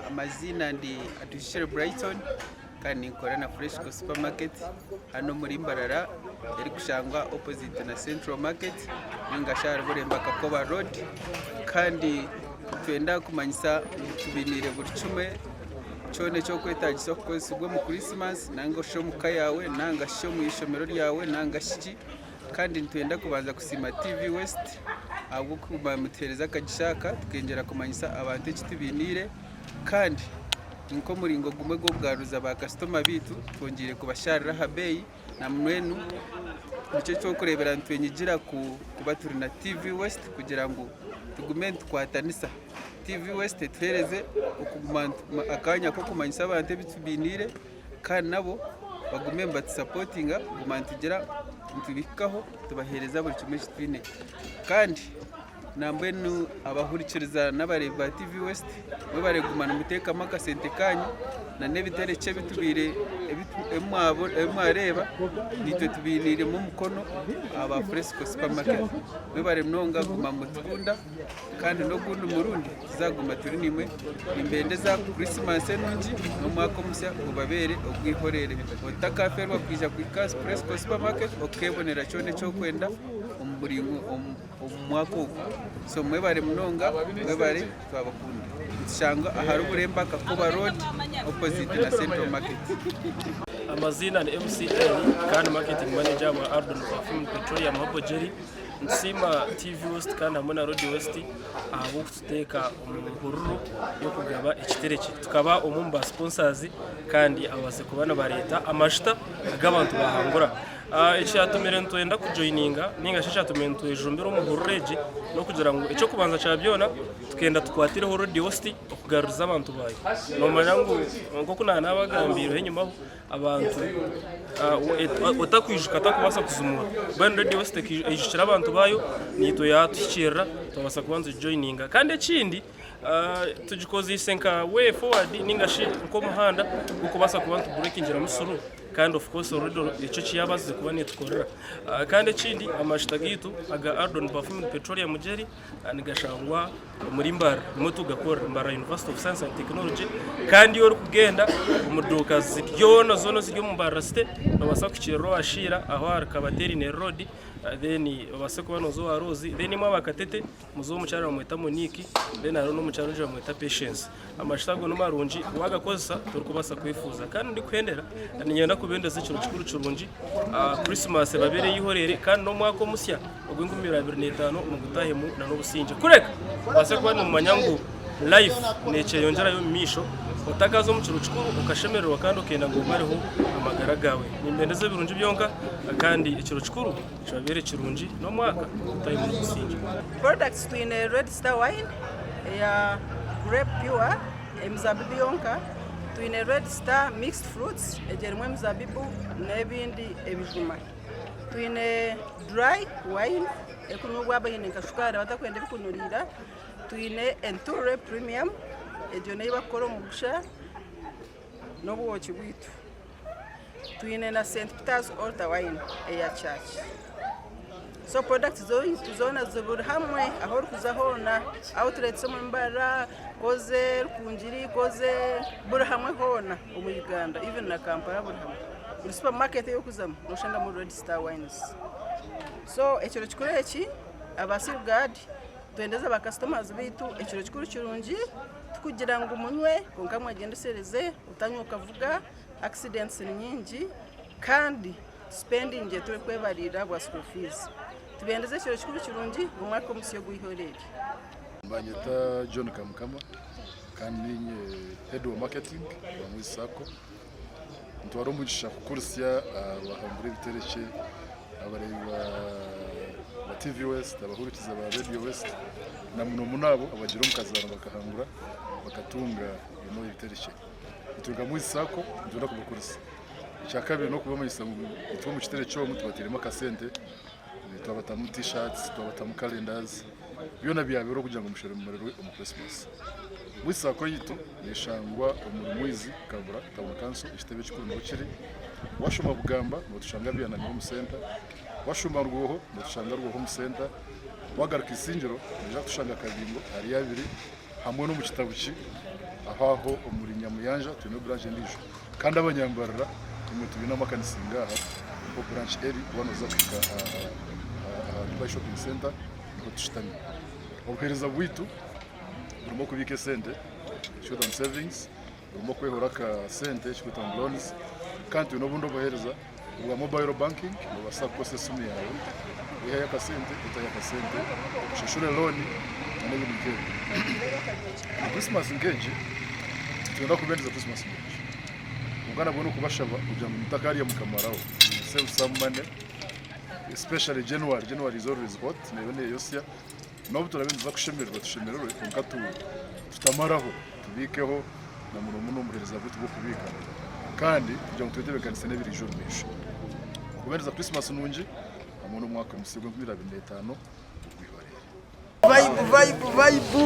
Amaziina ndi Atuhikire Brighton kandi ninkora na Freshco Supermarket hanu omuri Mbarara erikushangwa opposite na Central Market ninga shi ahari Buremba Kakoba Road kandi nitwenda kumanyisa ngu tubainiire buri kimwe kyona ekyokwetagisa okukozesibwa omu Christmas nanga shi omu ka yaawe nanga shi omu ishomero ryawe nanga shi ki. Kandi nitwenda kubanza kusiima TV West ahabw'okuba nimutuheereza akagisha aka tukengyera kumanyisa abantu eki tubainiire kandi nk'omuringo gumwe gw'okugaruza baakasitoma baitu twongyeire kubasharira aha beeyi na mbwenu nikyo ky'okureebera nitwenyigira kuba turi na TV West kugira ngu tugume nitukwatanisa. TV West etuheereze okuguma akaanya k'okumanyisa abantu ebi tubainiire. Kandi nabo bagume nibatusapotinga kuguma nitugira nitubihikaho tubaheereza buri kimwe eki twine. Kandi nambwenu abahurikiriza n'abareebi ba TV West mwebare kuguma nimuteekamu akasente kaanyu na n'ebiterekye ebi tubaire ebi mwareeba naitwe tubainiiremu omukono aba Fresco Supermarket. Mwebare munonga kuguma nimutukunda. Kandi n'ogundi murundi tuzaguma turi naimwe. Nimbendeza Krisimansi enungi n'omwaka omusya gubabeere ogw'eihoreere. Otakafeerwa kwija kuhika aha Presco Supermarket okeebonera kyona eki orikwenda omu muringo omu mwaka ogu. So mwebare munonga, mwebare twabakunda. Nitushangwa ahari Buremba Kakoba Road opposite na Central Market. Amaziina ni MCN kandi Marketing Manager wa Ardon Perfume Petroleum Herbal Jelly. Nitusiima TV West kandi hamwe na Radio West ahabw'okututeeka omu hururu y'okugaba ekiterekye. Tukaba omwe omu ba sponsors kandi ababaase kuba nibareeta amajuta agu abantu bahangura. Ekyatumire nitwenda kujoyininga ninga shi ekyatumire nitwejumbira omu hururu egi n'okugira ngu eky'okubanza kya byona tukenda tukwatireho Radio West okugaruriza abantu baayo. Noomanya ngu nk'oku naanabagambiireho enyimaho, abantu otakwijuka takubaasa kuzimura mbwenu Radio West eijukire abantu baayo naitwe yatuhikiirira twabaasa kuba nitugijoyininga kandi ekindi tugikozeise nka way forward ninga shi nk'omuhanda gw'okubaasa kuba nituburekingiramu suru kandi of course already ekyo ekiyabaasize kuba netukorera kandi ekindi amajuta gaitu aga Ardon Perfumed Petroleum Jelly nigashangwa omuri Mbarara nimwo turikugakorera Mbarara University of Science and Technology kandi iyo orikugenda omu duuka zoona zoona eziri omu Mbarara City nobaasa kuhikiirira owa Sheila aho ahari Kabateerine Road then obaase kuba nooza owa Rose then imwe aba Katete muze ow'omukyara bamweta Monique then hariho n'omukyara ondiijo bamweta Patience. Amajuta ago nimarungi wagakozesa torikubaasa kwefuuza kandi ndikuhendera niinyenda kubendeza ekiro kikuru kirungi Christmas ebabeere ey'eihoreere kandi n'omwaka omusya ogw'enkumi ibiri 25 mugutahemu n'obusingye kureka mubaase kuba nimumanya ngu life nekyeyongyerayo omu maisho otakaza omu kiro kikuru okashemererwa kandi okenda ngu omareho amagara gaawe. Nimbendeza ebirungi byonka kandi ekiro kikuru kibabeere kirungi n'omwaka mugutahemu n'obusingye. Products twine Red Star Wine eya grape pure emizabibu yonka, twine Red Star mixed fruits egyo erimu emizabibu n'ebindi ebijuma, twine dry wine erikunywibwa abaine nka shukaari abatakwenda ebirikunuriira, twine enture premium egyo neyi barikukora omu busha n'obwoki bwaitu. Twine na St Peters Altar Wine eya church. So products zaitu zoona ziburi hamwe ahu orikuza hoona outlets omu Mbarara, Koze, Rukungiri, Koze buri hamwe hoona omu Uganda even na Kampala buri hamwe. Buri supermarket ei orikuzamu noshangamu Red Star Wines. So ekiro kikuru eki aba Safeguard nitwendeza ba customers baitu ekiro kikuru kirungi tikugira ngu munywe kwonka mwegyendesereze otanywa okavuga. Accidents ni nyingi kandi tusipendingire turikwebariira ahabwa school fees. Tubendeze ekiro kikuru kirungi omwaka omusya ogw'eihoro eri. Nibanyeta John Kamukama kandi niinye head wa marketing owa Mwizi Sacco. Nitwara omugisha kukurisya abahangura ebiterekye, abareebi ba TV West, abahurikiza ba Radio West na muno muno abo abagiire omu kazaano bakahangura bakatunga ebiterekye. Itwe nka Mwizi Sacco nitwenda kubakurisa. Ekyakabiri n'okubamanyisa ngu itwe omu kitebe ky'omu tubateiremu akasente, twabatamu T-shirts, twabatamu calendars, byona byabeeraho kugira ngu mushemererwe omu Christmas. Mwizi Sacco yaitu neshangwa omuri Mwizi Kabura Town Council, ekitebe ekikuru niho kiri. Washoma Bugamba notushanga Byanami omu center, washuma Rwoho notushanga Rwoho omu center, wagaruka Isingiro noija kutushanga Kabingo ahari Abiri hamwe n'omu Kitabuki. Aho aho omuri Nyamuyanja twine branch endiijo. Kandi abanyambarara imwe twine amakanisa ingaha niho branch eri waaba nooza kuhika aha Dubai Shopping Centre niho tushutami. Obuheereza bwaitu burimu okubiika esente short term savings, burimu okwehora akasente ekirikwetwa ngu loans kandi twine obundi obuheereza obwa mobile banking noobaasa kukozesa esimu yaawe oihayo akasente otayo akasente oshashure loan n'ebindi nk'ebyo. Christmas nk'egi nitwenda kubendeza Christmas nungi kwonka nabwo n'okubashaba kugira ngu mutakarya mukamaraho save some money especially January, January is always hot neeba neyosya n'obu turaabe nituza kushemererwa tushemererwe kwonka tutamaraho tubiikeho na muno muno obuheereza bwaitu bw'okubiika kandi kugira ngu twetebeekanise n'ebiriija omu maisho. Kubendeza Christmas nungi hamwe n'omwaka musya ogw'enkumi ibiri abiri n'etaano ogwihwareire. Vibe, vibe, vibe.